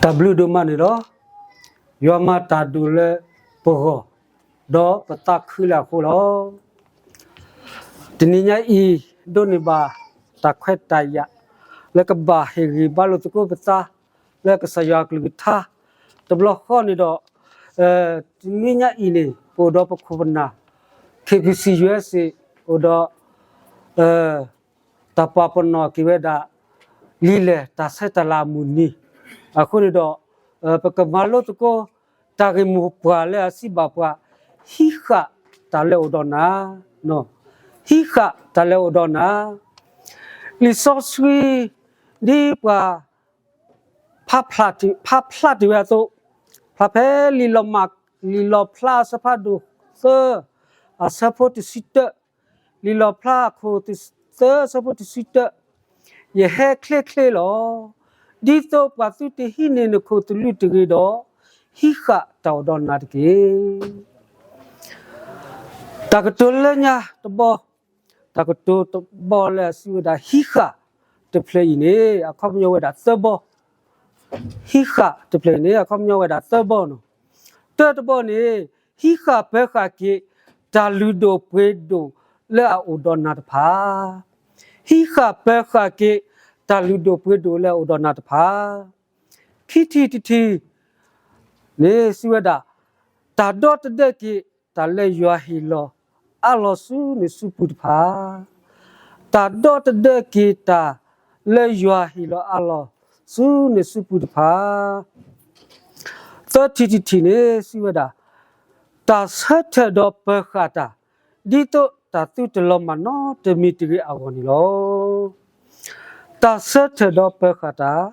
တၢ်ဘျုးဒိၣ်မးန့ၣ်လီၤ. ယွၤမၤတၢ်ဒိၣ်လၢပဂီၢ်, ဒီးပသးခုလၢအဃိလီၤ. တနံၤညါအံၤ ဒိးန့ၢ်ဘၣ်တၢ်ခွဲးတၢ်ယာ် လၢကဘၣ်ဟ့ၣ်ဂံၢ်ဘါလိာ်သကိးပသး လၢကစၢ်ယွၤအကလုၢ်ကထါ တဘျီဃီန့ၣ်ဒီး တနံၤညါအံၤန့ၣ် ပအိၣ်ဒီးပခိၣ်ပနၢ် K B C U S A အိၣ်ဒီး တၢ်ပာ်ပနီၣ်က့ၤဝဲဒၣ် လံာ်လဲၢ်တၢ်ဆဲးတၢ်လၤအမုၢ်နံၤ အဃိန့ၣ်ဒီး ပကမၤလိသကိး တၢ်ဂ့ၢ်မိၢ်ပှၢ်လၢအစံးဘၣ်ပှၤ ဟံးဃာ်တၢ်လၢအိၣ်ဒီးနၤ, ဟံးဃာ်တၢ်လၢအိၣ်ဒီးနၤ, လံာ်စီဆှံ ဒ်ပှၤ ဖးဖျါတ့ၢ်ဝဲအသိး, ဖျါဖဲလံာ်လီၤမၢ် လံာ်လီၤဖျါအဆၢဖးဒိၣ်သၢ အဆၢဖိတဆံတၢ, လံာ်လီၤဖျါအခိၣ်သၢ အဆၢဖိတဆံတၢ, ယဟဲချ့ချ့လီၤ. ဒ်သိးပှၤသုတဟံးန့ၢ်နခိၣ်သလုးတဂ့ၤဒီး, ဟံးဃာ်တၢ်အိၣ်ဒီးနၤတက့ၢ်. တၢ်ကတိၤလၢညါတဘီ တၢ်ကတိၤတဘီလၢအစံးဝဲဒၣ် ဟံးဃာ်တဖျၢၣ်အံၤန့ၣ် အခီပညီဝဲဒၣ်သၢဘီ, ဟံးဃာ်တဖျၢၣ်အံၤန့ၣ် အခီပညီဝဲဒၣ်သၢဘီန့ၣ်, တၢတဘီန့ၣ် ဟံးဃာ်ပၢၤဃာ်က့ၤ တၢ်လုၢ်ဒိၣ်ပှ့ၤဒိၣ်လၢအအိၣ်ဒီးနၤတဖၣ်, ဟံးဃာ်ပၢၤဃာ်က့ၤ တၢ်လုၢ်ဒိၣ်ပှ့ၤဒိၣ်လၢအအိၣ်ဒီးနၤတဖၣ်, ခံထံၣ်တထံၣ် န့ၣ်စံးဝဲဒၣ်, တၢ်ဒီသဒၢက့ၤတၢ်လၢယွၤဟ့ၣ်လီၤအးလီၤဆူနစုပူၤတဖၣ်, တၢ်ဒီသဒၢက့ၤတၢ်လၢယွၤဟ့ၣ်လီၤအးလီၤဆူနစုပူၤတဖၣ်, သၢထံၣ်တထံၣ်န့ၣ်စံးဝဲဒၣ်, တၢ်ဆၢထၢၣ်ဒီးပၢၤဃာ်တၢ် ဒ်သိးတၢ်သုတလီၤမၢ်နီတမံၤတဂ့ၤအဂီၢ်န့ၣ်လီၤ. တၢ်ဆၢထၢၣ်ဒီးပၢၤဃာ်တၢ်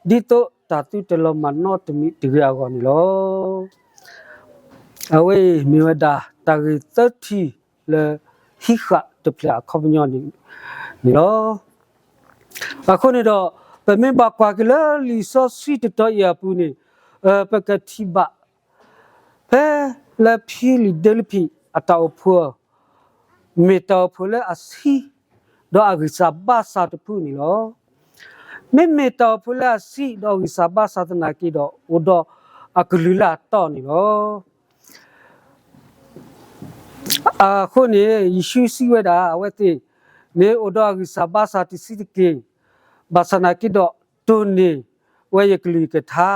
ဒ်သိးတၢ်သုတလီၤမၢ်နီတမံၤတဂ့ၤအဂီၢ်န့ၣ်လီၤ. အဝဲအံၤမ့ၢ်ဝဲဒၣ်တၢ်ဂ့ၢ်သၢထံၣ်လၢ ဟံးဃာ်တဖျၢၣ်အခီပညီန့ၣ်လီၤ. အဃိန့ၣ်ဒီး ပမ့ၢ်ဘၣ်ကွၢ်က့ၤလၢလံာ်စီဆှံတတီၤအံၤအပူၤန့ၣ် ပကထံၣ်ဘၣ် ဖဲလၢဖံလံးဒ့လဖံးအတၢ်အိၣ်ဖှိၣ် မ့ၢ်တၢ်အိၣ်ဖှိၣ်လၢအဆံး ဒီးအဂံၢ်စၢ်ဘါစၢ်တဖုန့ၣ်လီၤ. မ့မ့ၢ်တၢ်အိၣ်ဖှိၣ်လၢအဆံးဒီးအဂံၢ်စၢ်ဘါစၢ်သနာ်က့ဒီး အိၣ်ဒီးအကလုၢ်လၢအတီန့ၣ်လီၤ. အဃိန့ၣ် ယ့ၣ်ၡူးစံးဝဲဒၣ် အဝဲသ့ၣ်န့ၣ် အိၣ်ဒီးအဂံၢ်စၢ်ဘါစၢ်တဆံးတက့ၢ်, ဘၣ်ဆၣ်သနာ်က့ဒီး တိၢ်န့ၢ်ဝဲယကလုၢ်ယကထါ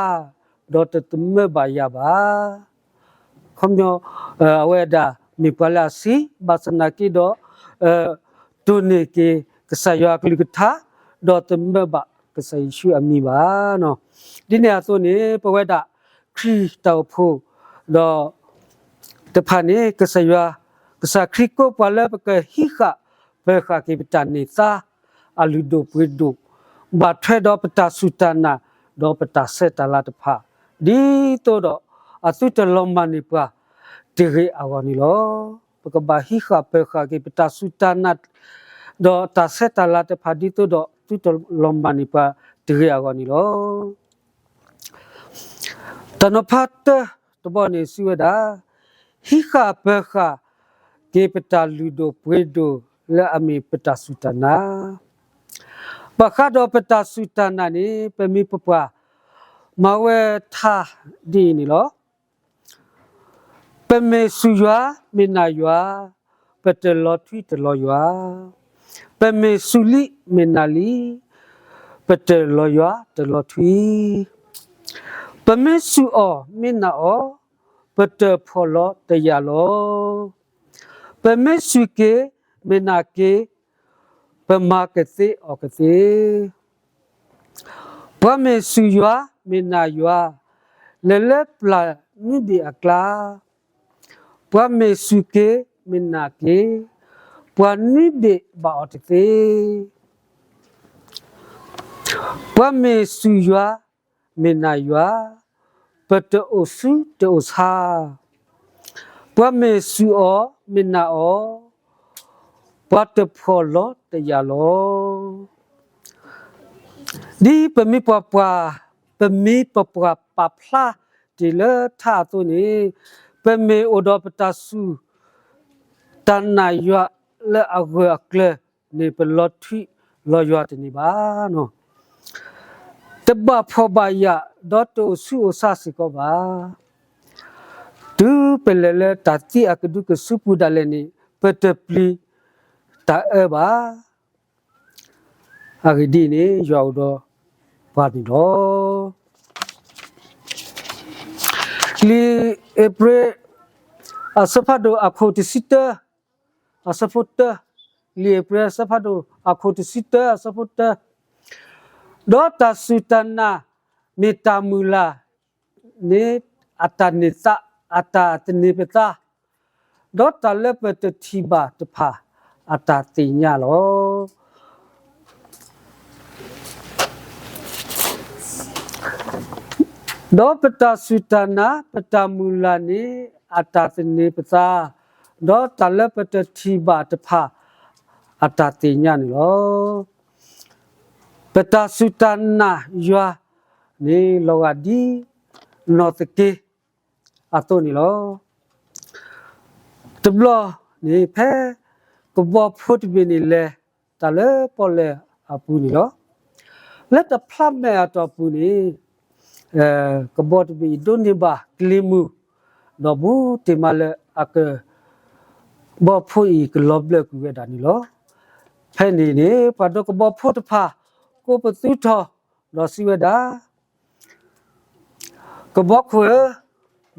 ဒီးတသမၢဘၣ်ယၤဘၣ်. ခီပညီ အဝဲဒၣ်မ့ၢ်ပှၤလၢအဆံး ဘၣ်ဆၣ်သနာ်က့ဒီး တိၢ်န့ၢ်က့ၤကစၢ်ယွၤအကလုၢ်ကထါ ဒီးတမၢဘၣ်ကစၢ်ယ့ၣ်ၡူးအမံၤဘၣ်. ဒ်န့ၣ်အသိးန့ၣ် ပဝဲဒၣ်ခရံာ်တၢ်အိၣ်ဖှိၣ် ဒီး တဖၣ်န့ၣ် ကစၢ်ယွၤ ကစၢ်ခရံာ်ကိးပှၤလၢပကဟံးဃာ် ပၢၤဃာ်က့ၤပတၢ်န့ၢ်သါ အလုၢ်ဒိၣ်ပှ့ၤဒိၣ် ဘၣ်ထွဲဒီးပတၢ်စူၢ်တၢ်နာ် ဒီးပတၢ်ဆဲးတၢ်လၤတဖၣ် ဒ်သိးဒီးအသုတလီၤမၢ်န့ၢ်ပှၤတဂ့ၤအဂီၢ်န့ၣ်လီၤ. ပကဘၣ်ဟံးဃာ်ပၢၤဃာ်က့ၤပတၢ်စူၢ်တၢ်နာ် ဒီးတၢ်ဆဲးတၢ်လၤတဖၣ် ဒ်သိးဒီးသုတလီၤမၢ်န့ၢ်ပှၤတဂ့ၤအဂီၢ်န့ၣ်လီၤ. တၢ်နီၤဖးတၢတဘီန့ၣ်စံးဝဲဒၣ်, ဟံးဃာ်ပၢၤဃာ်က့ၤပတၢ်လုၢ်ဒိၣ်ပှ့ၤဒိၣ်လၢအမ့ၢ်ပတၢ်စူၢ်တၢ်နာ်. ဘၣ်ဃးဒီးပတၢ်စူၢ်တၢ်နာ်န့ၣ် ပမိၢ်ပပၢ်မၤဝဲထါဒ်အံၤန့ၣ်လီၤ. ပမ့ၢ်စူၢ်ယွၤမ့ၢ်နာ်ယွၤ, ပတလီၤထွံတလီၤယွၤ, ပမ့ၢ်စူၢ်လံမ့ၢ်နာ်လံ, ပတလီၤယွၤတလီၤထွံ, ပမ့ၢ်စူၢ်အီၤမ့ၢ်နာ်အီၤ, ပတဖှီၣ်လီၤတယာ်လီၤ. ပမ့ၢ်စူၢ်က့ၤမ့ၢ်နာ်က့ၤ, ပမၤကသ့အီၤကသ့. ပှၤမ့ၢ်စူၢ်ယွၤမ့ၢ်နာ်ယွၤ, လဲၤလၢပျၢ်နွံဘ့ၣ်အကျါ, ပှၤမ့ၢ်စူၢ်က့ၤမ့ၢ်နာ်က့ၤ, ပှၤနွံဘ့ၣ်ဘၣ်အီၤတသ့. ပှၤမ့ၢ်စူၢ်ယွၤမ့ၢ်နာ်ယွၤ, ပတအိၣ်ဆူတအိၣ်ဆါ, ပှၤမ့ၢ်စူၢ်အီၤမ့ၢ်နာ်အီၤ, ပှၤတဖှီၣ်လီၤတယာ်လီၤ. ဒ်ပမိၢ်ပပၢ်, ပမိၢ်ပပၢ်ပာ်ဖျါတ့ၢ်လၢထါအသိးန့ၣ်, ပမ့ၢ်အိၣ်ဒီးပတၢ်စူၢ်တၢ်နာ်ယွၤလၢအဂၢၢ်အကျၢၤန့ၣ် ပလီၤထွံလီၤယွၤတန့ၢ်ဘၣ်. တဘၣ်ဖှီၣ်ဘၣ်ယာ် ဒီးတအိၣ်ဆူၣ်အိၣ်ဆါစ့ၢ်ကီးဘၣ်. တုၤပလဲၤလၢတၢ်သံအကဒုကဆူပူၤဒၣ်လဲာ်န့ၣ် ပတပျံၤတၢ်အၢဘၣ်. အဂ့ၢ်ဒ်အံၤန့ၣ် ယွၤအိၣ်ဒီးပှၤန့ၣ်လီၤ. လံာ်ဧ့ၤဘြံၤ အဆၢဖးဒိၣ်အခိၣ်တဆံတၢ အဆၢဖိတၢ, လံာ်ဧ့ၤဘြံၤအဆၢဖးဒိၣ်အခိၣ်တဆံတၢ အဆၢဖိတၢ, ဒီးတၢ်စူၢ်တၢ်နာ်မ့ၢ်တၢ်မုၢ်လၢ်န့ၣ် အတၢ်န့ၢ်သါ, အတၢ်သန့ၤပသး, ဒီးတၢ်လၢပတထံၣ်ဘၣ်တဖၣ် အတၢ်သ့ၣ်ညါလီၤ. ဒီးပတၢ်စူၢ်တၢ်နာ် ပတၢ်မုၢ်လၢ်န့ၣ် အတၢ်သန့ၤပသး, ဒီးတၢ်လၢပတထံၣ်ဘၣ်တဖၣ် အတၢ်သ့ၣ်ညါန့ၣ်လီၤ. ပတၢ်စူၢ်တၢ်နာ်ယွၤန့ၣ် လီၤဂာ်ဒ်နီၢ်သက့အသိးန့ၣ်လီၤ. တဘျီန့ၣ် ဖဲကဘီဖိတဘ့ၣ်န့ၣ်လဲၤ တၢ်လၢပီၣ်လဲၣ်အပူၤန့ၣ်လီၤ. လၢတဖျါမဲာ်အတီၢ်ပူၤန့ၣ် ကဘီတဘ့ၣ်အံၤဒိးန့ၢ်ဘၣ်ကလံၤမုၢ်, ဒီးဘူးတ့ၢ်မးလၢအကဘီဖိအံၤကလီၤဘျၢကွံာ်ဝဲဒၣ်န့ၣ်လီၤ. ဖဲန့ၣ်န့ၣ် ပှၤဒိးကဘီဖိတဖၣ် ကိးပသူထီၣ် ဒီးစံးဝဲဒၣ် ကဘီခိၣ်ဧၢ,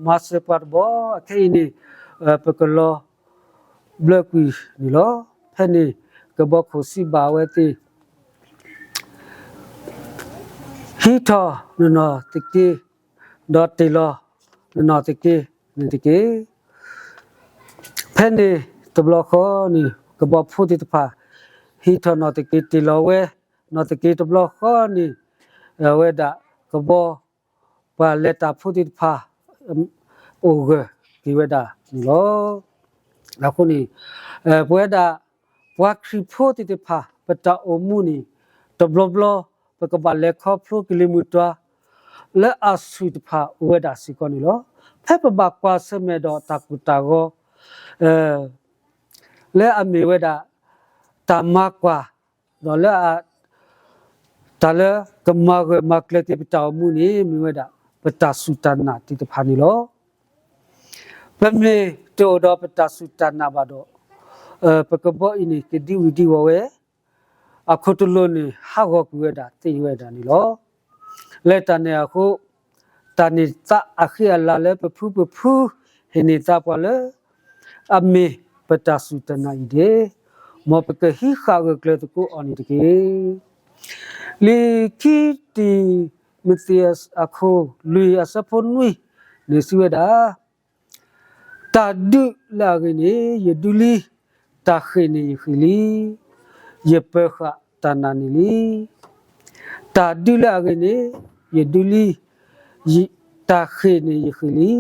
မၤစၢၤပှၤတဘျီ, အခဲအံၤန့ၣ် ပကလီၤဘျၢကွံာ်န့ၣ်လီၤ. ဖဲန့ၣ် ကဘီခိၣ်စံးဘၣ်အဝဲသ့ၣ်, ဟံးထီၣ်နနီၢ်သက့, ဒီးတ့ၢ်လီၤနနီၢ်သက့န့ၣ်တက့ၢ်. ဖဲန့ၣ်တဘျီဃီန့ၣ် ကဘီဖိသ့ၣ်တဖၣ် ဟံးထီၣ်နီၢ်သက့ တ့ၢ်လီၤဝဲနီၢ်သက့တဘျီဃီန့ၣ် အဝဲဒၣ်ကဘီ ပှၤလဲၤတၢ်ဖိသ့ၣ်တဖၣ် အိၣ်ဂၢၢ်က့ၤဝဲဒၣ်န့ၣ်လီၤ. အဃိန့ၣ် ပဝဲဒၣ် ပှၤခရံာ်ဖိသ့ၣ်တဖၣ် ပတၢ်အိၣ်မူန့ၣ် တဘျီဘျီ ပကဘၣ်လဲၤခီဖျိကလံၤမုၢ်တွၤ လၢအဆူၣ်တဖၣ်အိၣ်ဝဲဒၣ်စ့ၢ်ကီးန့ၣ်လီၤ. ဖဲပဘၣ်ကွၢ်ဆၢၣ်မဲာ်ဒီးတၢ်ကိၢ်တၢ်ဂီၤ လၢအမ့ၢ်ဝဲဒၣ် တၢ်မၤကွၢ် ဒီးလၢ တၢ်လၢကမၤဂၢၢ်မၤကျၢၤက့ၤပတၢ်အိၣ်မူန့ၣ် မ့ၢ်ဝဲဒၣ် ပတၢ်စူၢ်တၢ်နာ်သ့ၣ်တဖၣ်န့ၣ်လီၤ. ပမ့ၢ်တအိၣ်ဒီးပတၢ်စူၢ်တၢ်နာ်ဘၣ်ဒီး ပကဘီအံၤန့ၣ် ကဒံဝံၤဒံဝီၤဝဲ, အခိၣ်တလိၤန့ၣ် ဟးဂီၤကွံာ်ဝဲဒၣ်သ့ဝဲဒၣ်န့ၣ်လီၤ. လၢတၢ်န့ၣ်အဃိ တၢ်န့ၢ်သါအဃံအလၤလၢပဖုပဖု ဟ့ၣ်န့ၢ်သါပှၤလၢ အမ့ၢ်ပတၢ်စူၢ်တၢ်နာ်အံၤန့ၣ် မ်ပကဟံးဃာ်ဂၢၢ်ကျၢၤသကိးအီၤန့ၣ်တက့ၢ်. လံာ်ခံတံၤမသ့းအခိၣ်လွံၢ်အဆၢဖိနွံန့ၣ်စံးဝဲဒၣ် တၢ်ဒုးလၢအဂ့ၤန့ၣ် ယဒုးလံ, တၢ်ဃ့ၢ်န့ၣ်ယဃ့ၢ်လံ, ယပၢၤဃာ်တၢ်နာ်န့ၣ်လံ. တၢ်ဒုးလၢအဂ့ၤန့ၣ် ယဒုးလံ, တၢ်ဃ့ၢ်န့ၣ်ယဃ့ၢ်လံ,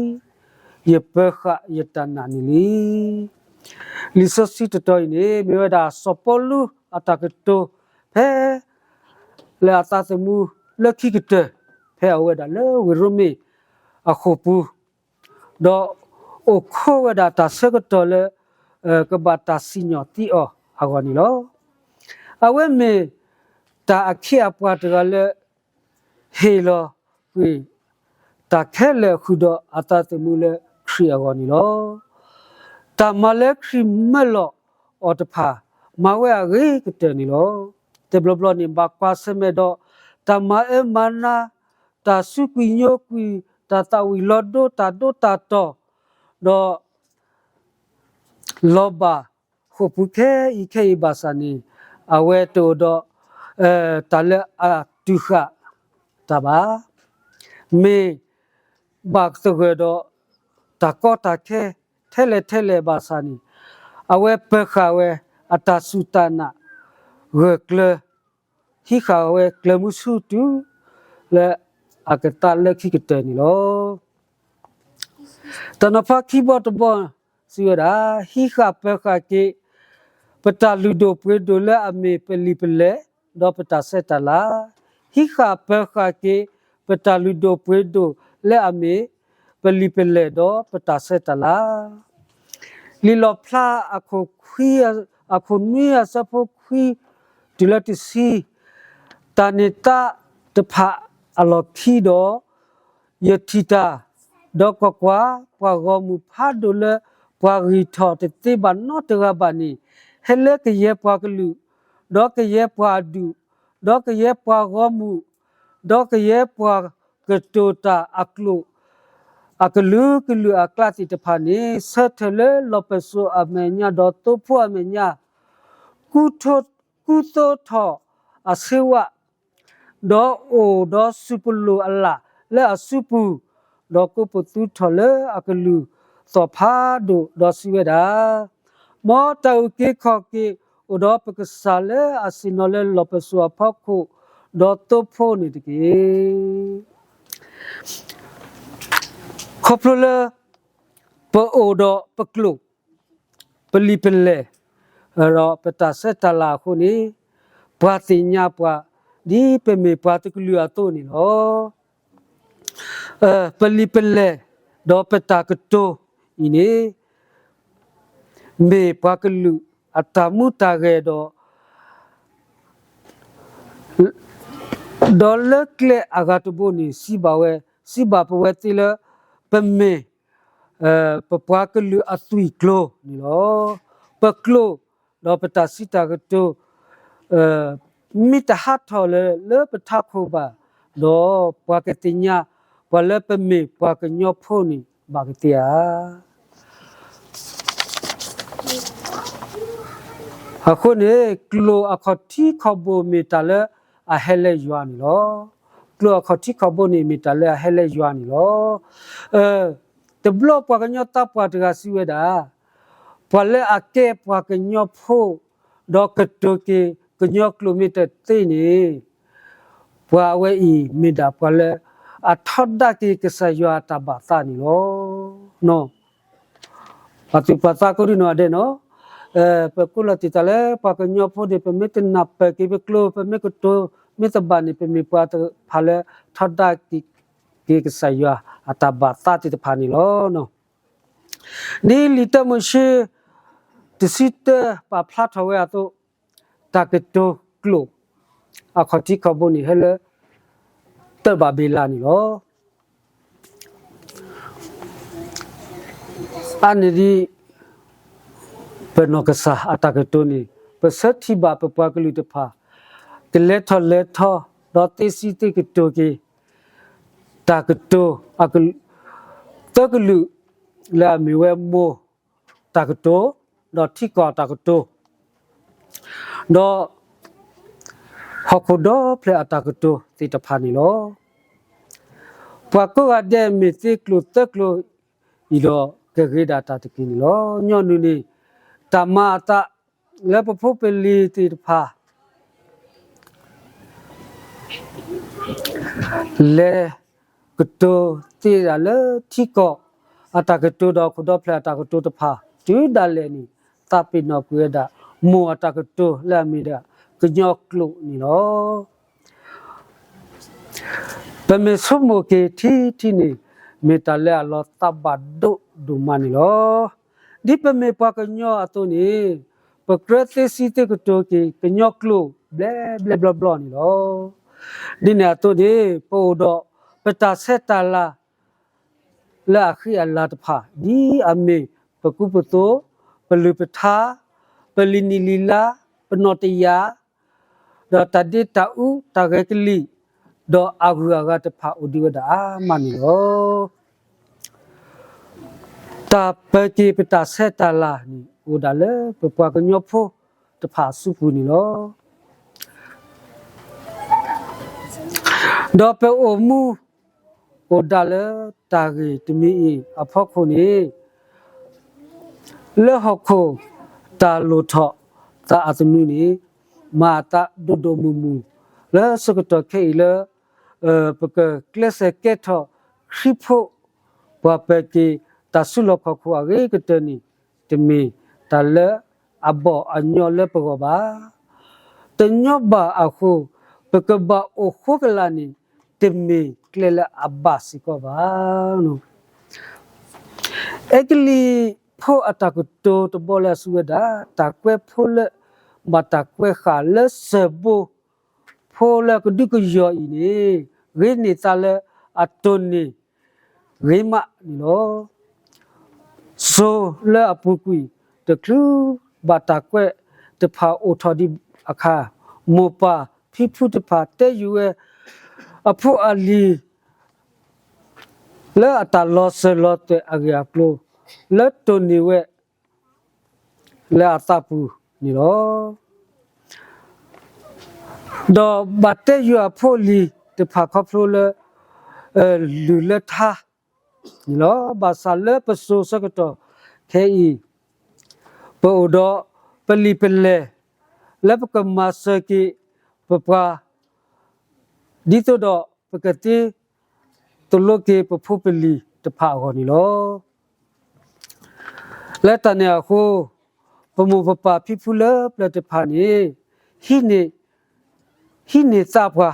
ယပၢၤဃာ်ယတၢ်နာ်န့ၣ်လံ. လံာ်စီဆှံတတီၤအံၤန့ၣ် မ့ၢ်ဝဲဒၣ်စီၤပီလူးအတၢ်ကတိၤ ဖဲ လၢအသးသမူလၢခံကတၢၢ် ဖဲအဝဲဒၣ်လၢဝ့ၢ်ရိမ့ၤအဃိာ်ပူၤ ဒီးအိၣ်ခိးဝဲဒၣ်တၢ်ဆၢကတီၢ်လၢ ကဘၣ်တၢ်စံၣ်ညီၣ်သံအီၤအဂီၢ်န့ၣ်လီၤ. အဝဲမ့ၢ်တၢ်အခ့အပှၤတဂၤလၢ ဟ့ၣ်လီၤကွံာ်တၢ်ခဲလၢာ်ဃုာ်ဒီးအသးသမူလၢခရံာ်အဂီၢ်န့ၣ်လီၤ. တၢ်မၤလၢခရံာ်မၢလီၤအီၤတဖၣ် မၤဝဲအဂ့ၤကတၢၢ်န့ၣ်လီၤ. တဘျီဘျီန့ၣ် ဘၣ်ကွၢ်ဆၢၣ်မဲာ်ဒီး တၢ်မၤအၢမၤနး, တၢ်စူးကွံာ်ညိကွံာ်, တၢ်သးဝံၣ်လီၤဒိ တၢ်ဒိတၢ်တီၢ်, ဒီး လီၤဘၣ်ဃိာ်ပူၤခဲအံၤခဲအံၤဘၣ်ဆၣ်န့ၣ် အဝဲတအိၣ်ဒီး တၢ်လၢအတုၤဃာ်တၢ်ဘၣ်. မ့ၢ်ဘၣ်သဂၢၢ်ဒီး တၢ်ကီတၢ်ခဲထဲလဲၣ်ထဲလဲၣ်ဘၣ်ဆၣ်န့ၣ် အဝဲပၢၤဃာ်ဝဲအတၢ်စူၢ်တၢ်နာ် ဂၢၢ်ကျၢၤ ဟံးဃာ်ဝဲကျၢၤမုဆူတုၤ လၢအကသးလၢခံကတၢၢ်န့ၣ်လီၤ. တၢ်နီၤဖးခံဘီတဘီစံးဝဲဒၣ်, ဟံးဃာ်ပၢၤဃာ်က့ၤ ပတၢ်လုၢ်ဒိၣ်ပှ့ၤဒိၣ်လၢအမ့ၢ်ပလံာ်ပလဲၢ် ဒီးပတၢ်ဆဲးတၢ်လၤ, ဟံးဃာ်ပၢၤဃာ်က့ၤ ပတၢ်လုၢ်ဒိၣ်ပှ့ၤဒိၣ်လၢအမ့ၢ်ပလံာ်ပလဲၢ်ဒီးပတၢ်ဆဲးတၢ်လၤ. လံာ်လီၣ်ဖျါ အခိၣ်နွံအဆၢဖိခွံ တုၤလၢတဆံ, တၢ်န့ၢ်သါတဖၣ်အလီၢ်ခံဒီး ယထံၣ်တၢ်, ဒီးကွၢ်ကွၢ်, ပှၤဂီၢ်မုၢ်ဖးဒိၣ်လၢပှၤဂံၢ်ထီၣ်တသ့ဘၣ်နီတဂၤဘၣ်န့ၣ်, ဟဲလၢကယဲၢ်ပှၤကလုာ်, ဒီးကယဲၢ်ပှၤအဒူၣ်, ဒီးကယဲၢ်ပှၤဂီၢ်မုၢ်, ဒီးကယဲၢ်ပှၤကတိၤတၢ်အကျိာ် အကလုာ်ကလုာ်အကျါသ့ၣ်တဖၣ်န့ၣ်, ဆၢထၢၣ်လၢလီၢ်ပစိာ်အမဲာ်ညါ ဒီးသိဖိအမဲာ်ညါ, ကူသိထီၣ်အဆ့ဝါ, ဒီးအိၣ်ဒီးစူၢ်ပလိာ်အလၣ်လၢအစုပူၤ, ဒီးကိးပသူထီၣ်လၢအကလုၢ်သီၣ်ဖးဒိၣ်, ဒီးစံးဝဲဒၣ်, မ်တၢ်အုၣ်က့ၤခီၣ်က့ၤအိၣ်ဒီးပကစၢ်လၢအဆ့ၣ်နီၤလၢလီၢ်ပစိာ်အဖီခိၣ်, ဒီးသိဖိန့ၣ်တက့ၢ်. ခီဖျိလၢ ပအိၣ်ဒီးပကျိာ်, ပလံာ်ပလဲၢ်, ဒီးပတၢ်ဆဲးတၢ်လၤအဃိန့ၣ်, ပှၤသ့ၣ်ညါပှၤ ဒ်ပမ့ၢ်ပှၤတကလုာ်အသိးန့ၣ်လီၤ. ပလံာ်ပလဲၢ်, ဒီးပတၢ်ကတိၤအံၤန့ၣ်, မ့ၢ်ပှၤကလုာ်အတၢ်မူတၢ်ဂဲၤဒီး ဒီးလၢကျဲအဂၤတဘိန့ၣ် စံးဘၣ်ဝဲ, စံးဘၣ်ပဝဲသ့လၢ ပမ့ၢ် ပပှၤကလုာ်အသွံၣ်ကျိၤန့ၣ်လီၤ. ပကျိာ်, ဒီးပတၢ်စံးတၢ်ကတိၤ, မ့ၢ်တဟးထီၣ်လၢ လၢပထးခိၣ်ဘၣ်, ဒီးပှၤကသ့ၣ်ညါ ပှၤလၢပမ့ၢ်ပှၤကညီဖိန့ၣ် ဘၣ်ကသ့ဧါ. အဃိန့ၣ် ကျိာ်အခီၣ်ထံးခီၣ်ဘိမ့ၢ်တၢ်လၢအဟဲလၢယွၤန့ၣ်လီၤ. ကျိာ်အခီၣ်ထံးခီၣ်ဘိန့ၣ်မ့ၢ်တၢ်လၢအဟဲလၢယွၤန့ၣ်လီၤ. တဘျီပှၤကညီသးပှၢ်တဂၤစံးဝဲဒၣ်, ပှၤလၢအကဲပှၤကညီဖိ ဒီးကတိၤက့ၤကညီကျိာ်မ့ၢ်တသ့န့ၣ်, ပှၤအဝဲအံၤမ့ၢ်ဒၣ်ပှၤလၢ အထီဒါက့ၤကစၢ်ယွၤအတၢ်ဘၣ်သးန့ၣ်လီၤ. ပှၤသူၣ်ပှၤသးကိးဒံနီၢ်ဒဲးနီၤ, ပကိးလီၤတံၢ်တၢ်လၢပှၤကညီဖိန့ၣ် ပမ့ၢ်တနၢ်ပၢၢ်က့ၤပကျိာ် ပမ့ၢ်ကတိၤမ့ၢ်တဘၣ်န့ၣ် ပမ့ၢ်ပှၤတဖၣ်လၢထီဒါက့ၤကစၢ်ယွၤအတၢ်ဘၣ်သးသ့ၣ်တဖၣ်န့ၣ်လီၤ. ဒ်လံာ်တၢမိၤၡ့ တဆံတၢ ပာ်ဖျါထီၣ်ဝဲအသိး, တၢ်ကတိၤကျိာ် အခီၣ်ထံးခီၣ်ဘိန့ၣ် ဟဲလၢ တၢ်ဘၣ်ဘ့းလးန့ၣ်လီၤ. အါန့ၢ်ဒ် ပနီၢ်ကစၢ်အတၢ်ကတိၤန့ၣ် ပဆၢထံၣ်ဘၣ်ပပှၤကလုာ်တဖၣ် ကလဲၤထီၣ်လဲၤထီ ဒီးသ့စံးသ့ကတိၤက့ၤ တၢ်ကတိၤ သၢကလုာ် လၢအမ့ၢ်ဝဲမိၢ်တၢ်ကတိၤ, ဒီးထံကီၢ်အတၢ်ကတိၤ, ဒီး ဟီၣ်ခိၣ်ဒီဖျၢၣ်အတၢ်ကတိၤသ့ၣ်တဖၣ်န့ၣ်လီၤ. ပှၤကိးဂၤဒဲးမ့ၢ်သ့ကျိာ်သၢကျိာ်အံၤဒီး ကဂ့ၤဒၣ်တၢ်တက့ၢ်န့ၣ်လီၤ. ညီနုၢ်န့ၣ် တၢ်မၤအသးလၢပဖိပလံၤသ့ၣ်တဖၣ် လဲၤကတိၤသ့ဒၣ်လၢထံကီၢ်အတၢ်ကတိၤဒီးဟီၣ်ခိၣ်ဒီဖျၢၣ်အတၢ်ကတိၤတဖၣ် တုၤဒၣ်လဲာ်န့ၣ် သးပ့ၤနီၣ်ကွံာ်ဝဲဒၣ် မိၢ်အတၢ်ကတိၤလၢအမ့ၢ်ဒၣ်ကညီကျိာ်န့ၣ်လီၤ. ပမ့ၢ်ဆိကမိၣ်က့ၤထံထံန့ၣ် မ့ၢ်တၢ်လၢအလီၤသးဘၣ်ဒိၣ်ဒိၣ်မးန့ၣ်လီၤ. ဒ်ပမ့ၢ်ပှၤကညီအသိးန့ၣ် ပကြၢးသ့စံးသ့ကတိၤက့ၤ ကညီကျိာ်ဘျဲဘျဲဘျီဘျီန့ၣ်လီၤ. ဒ်န့ၣ်အသိးန့ၣ် ပအိၣ်ဒီးပတၢ်ဆဲးတၢ်လၤ လၢအဃံအလၤတဖၣ် ဒ်အမ့ၢ်ပကူပသိ, ပလုၢ်ပထါ, ပလံာ်နံၣ်လံာ်လါ, ပနီၢ်တယာ်, ဒီးတၢ်ဒ့တၢ်အူတၢ်ဂဲၤကလံၣ်, ဒီးအဂုၤအဂၤတဖၣ်အိၣ်ဒံးဝဲဒၣ်အါမးန့ၣ်လီၤ. တၢ်ပၢၤက့ၤပတၢ်ဆဲးတၢ်လၤန့ၣ် အိၣ်ဒၣ်လၢပပှၤကညီဖိတဖၣ်အစုပူၤန့ၣ်လီၤ. ဒီးပအိၣ်မူအိၣ်ဒၣ်လၢတၢ်ဂ့ၢ်တမံၤအံၤအဖီခိၣ်န့ၣ် လၢဟီၣ်ခိၣ်တၢ်လိၣ်ထီၣ်သးအသနူန့ၣ် မၤအသးဒိၣ်ဒိၣ်မုၢ်မုၢ် လၢဆၢကတီၢ်ခဲအံၤလၢ ပကကျဲးစၢးကဲထီၣ်ခရံာ်ဖိ ပှၤပၢၤက့ၤတၢ်စုလီၢ်ခီၣ်ခိၣ်အဂ့ၤကတၢၢ်န့ၣ် တမ့ၢ်တၢ်လၢအဘီၣ်အညီလၢပဂီၢ်ဘၣ်. တညီဘၣ်အဃိ ပကဘၣ်အိၣ်ဃိကလာ်န့ၣ် တမ့ၢ်ကျဲလၢအဘၣ်စ့ၢ်ကီးဘၣ်. အဲကလံးဖိအတၢ်ကတိၤတဘီလၢအစံးဝဲဒၣ်, တၢ်ကွဲးဖိလၢ ဘၣ်တၢ်ကွဲးဃာ်လၢစၢၤဘိ ဖိလၢကဒုကယီၤအံၤန့ၣ် ဂ့ၤန့ၢ်သးလၢအတိၢ်န့ၢ် ဂ့ၤမးန့ၣ်လီၤ. စိၤလၢအပူၤကွံာ်တချုးဘၣ်တၢ်ကွဲးတဖၣ်အိၣ်ထီၣ်ဒံးအခါ, မိၢ်ပၢ်ဖံဖုတဖၣ်တဲယုာ်ဝဲအဖိအလံၤ လၢအတၢ်လီၤစၢၤလီၤသွဲၣ်အဂ့ၢ်အကျိၤ လၢတိၢ်န့ၢ်ဝဲ လၢအသးပူၤန့ၣ်လီၤ. ဒီးဘၣ်တဲယုာ်အဖိအလံၤတဖၣ်ခီဖျိလၢ လုၢ်လၢထါန့ၣ်လီၤ. ဘၣ်ဆၣ်လၢပစိၤဆၢကတီၢ်ခဲအံၤ, ပအိၣ်ဒီးပလံာ်ပလဲၢ် လၢပကမၤစၢၤက့ၤပပှၤ ဒ်သိးဒီးပကသ့သိၣ်လိက့ၤပဖိပလံၤတဖၣ်အဂီၢ်န့ၣ်လီၤ. လၢတၢ်န့ၣ်အဃိ, ပမိၢ်ပပၢ်ဖံဖုလၢပျၢၤတဖၣ်န့ၣ် ဟံးန့ၢ်သးပှၤ,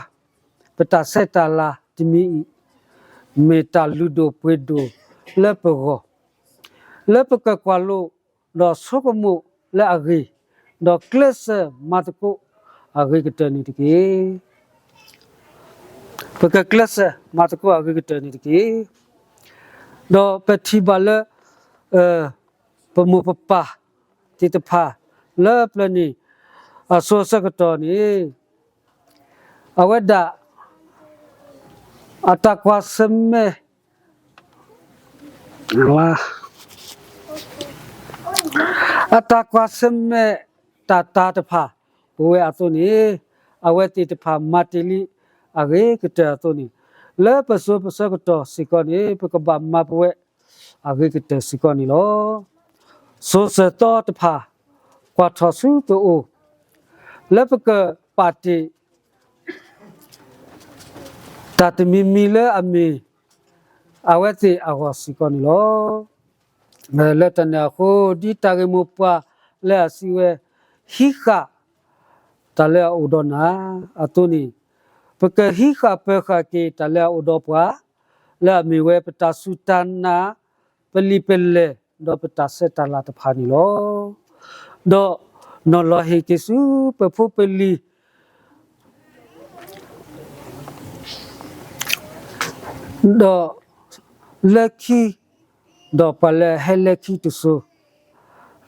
ပတၢ်ဆဲးတၢ်လၤတမံၤအံၤ မ့ၢ်တၢ်လုၢ်ဒိၣ်ပှ့ၤဒိၣ်လၢပဂီၢ်, လၢပကကွၢ်လိဒီးဆိကမိၣ်လၢအဂ့ၤ, ဒီးကျဲးစၢးမၤသကိးအဂ့ၤကတၢၢ်န့ၣ်တက့ၢ်. ပကကျဲးစၢးမၤသကိးအဂ့ၤကတၢၢ်န့ၣ်တက့ၢ်. ဒီးပထံၣ်ဘၣ်လၢ ပမိၢ်ပပၢ်သ့ၣ်တဖၣ်လၢပျၢၤန့ၣ် အစိၤဆၢကတီၢ်န့ၣ် အဝဲဒၣ် အတၢ်ကွၢ်ဆၢၣ်မဲာ် အတၢ်ကွၢ်ဆၢၣ်မဲာ်တၢ်တာ်တဖၣ် ပဝဲအသိးန့ၣ် အဝဲသ့ၣ်တဖၣ်မၤတ့ၢ်လံအဂ့ၤကတၢၢ်အသိးန့ၣ် လၢပစိၤပဆၢကတီၢ်စ့ၢ်ကီးန့ၣ် ပကဘၣ်မၤပဝဲအဂ့ၤကတၢၢ်စ့ၢ်ကီးန့ၣ်လီၤ. စိၤစၢၤသီတဖၣ် ကွၢ်ထီၣ်ဆူပအိၣ် လၢပကပာ်တ့ၢ် တၢ်တမံၤမံၤလၢအမ့ၢ် အဝဲသ့ၣ်အဂီၢ်စ့ၢ်ကီးန့ၣ်လီၤ. လၢတၢ်န့ၣ်အဃိ ဒ်တၢ်ဂ့ၢ်မိၢ်ပှၢ်လၢအစံးဝဲ ဟံးဃာ်တၢ်လၢအအိၣ်ဒီးနၤအသိးန့ၣ်, ပကဟံးဃာ်ပၢၤဃာ်က့ၤတၢ်လၢအအိၣ်ဒီးပှၤ လၢအမ့ၢ်ဝဲပတၢ်စူၢ်တၢ်နာ်, ပလံာ်ပလဲၢ် ဒီးပတၢ်ဆဲးတၢ်လၤတဖၣ်န့ၣ်လီၤ. ဒီးနီၤလီၤဟ့ၣ်က့ၤဆူပဖိပလံၤ ဒီးလၢခံ, ဒီးပှၤလၢဟဲလၢခံတစိၤ,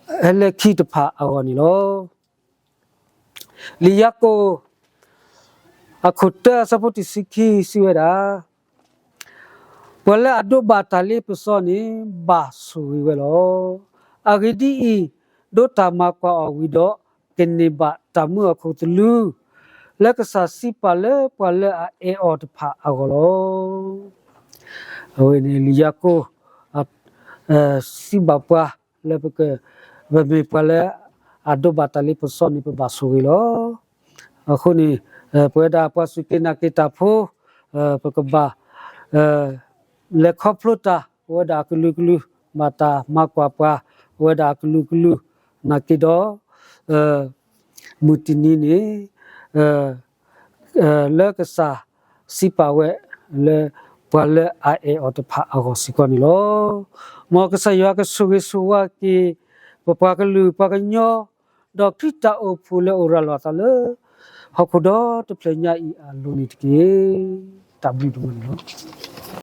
ဟဲလၢခံတဖၣ်အဂီၢ်န့ၣ်လီၤ. လံာ်ယၤကိာ် အခိၣ်တၢ အဆၢဖိတဆံခံ စံးဝဲဒၣ်, ပှၤလၢအဒိးဘၣ်တၢ်လ့ပစီန့ၣ် ဘၣ်ဆိၣ်ဂ့ၤဝဲလီၤ. အဂ့ၢ်ဒ်အံၤ, ဒိးတၢ်မၤကွၢ်အီၤဝံၤဒီး ကန့ၢ်ဘၣ်တၢ်မူအခိၣ်သလုး လၢကစၢ်စံးပာ်လၢပှၤလၢအအဲၣ်အီၤတဖၣ်အဂီၢ်လီၤ. အဝဲန့ၣ်လံာ်ယၤကိာ် စံးဘၣ်ပှၤလၢပက, ပမ့ၢ်ပှၤလၢအဒိးဘၣ်တၢ်လ့ပစီန့ၣ် ပဘၣ်ဆိၣ်ဂ့ၤလီၤ. အဃိန့ၣ် ပဝဲဒၣ်ပှၤစူၢ်က့ၤနာ်က့ၤတၢ်ဖိ, ပကဘၣ် လဲၤခီဖျိတၢ် ပဝဲဒၣ်အကလုာ်ကလုာ်, ဘၣ်တၢ်မၤကွၢ်ပှၤ ပဝဲဒၣ်အကလုာ်ကလုာ်နာ်က့ၤဒီး မုၢ်တနံၤန့ၣ် လၢကစၢ်စံးပာ်ဝဲလၢ ပှၤလၢအအဲၣ်အီၤတဖၣ်အဂီၢ်စ့ၢ်ကီးန့ၣ်လီၤ. မ်ကစၢ်ယွၤကဆိၣ်ဂ့ၤဆိၣ်ဝါက့ၤ ပပှၤကလုာ်ပှၤကညီ ဒီးခရံာ်တၢ်အိၣ်ဖှိၣ်လၢအိၣ်ရၤလီၤအသးလၢ ဟီၣ်ခိၣ်ဒီတဖျၢၣ်ညါအံၤအလိၤန့ၣ်တက့ၢ်. တၢ်ဘျုးဒိၣ်မးန့ၣ်လီၤ.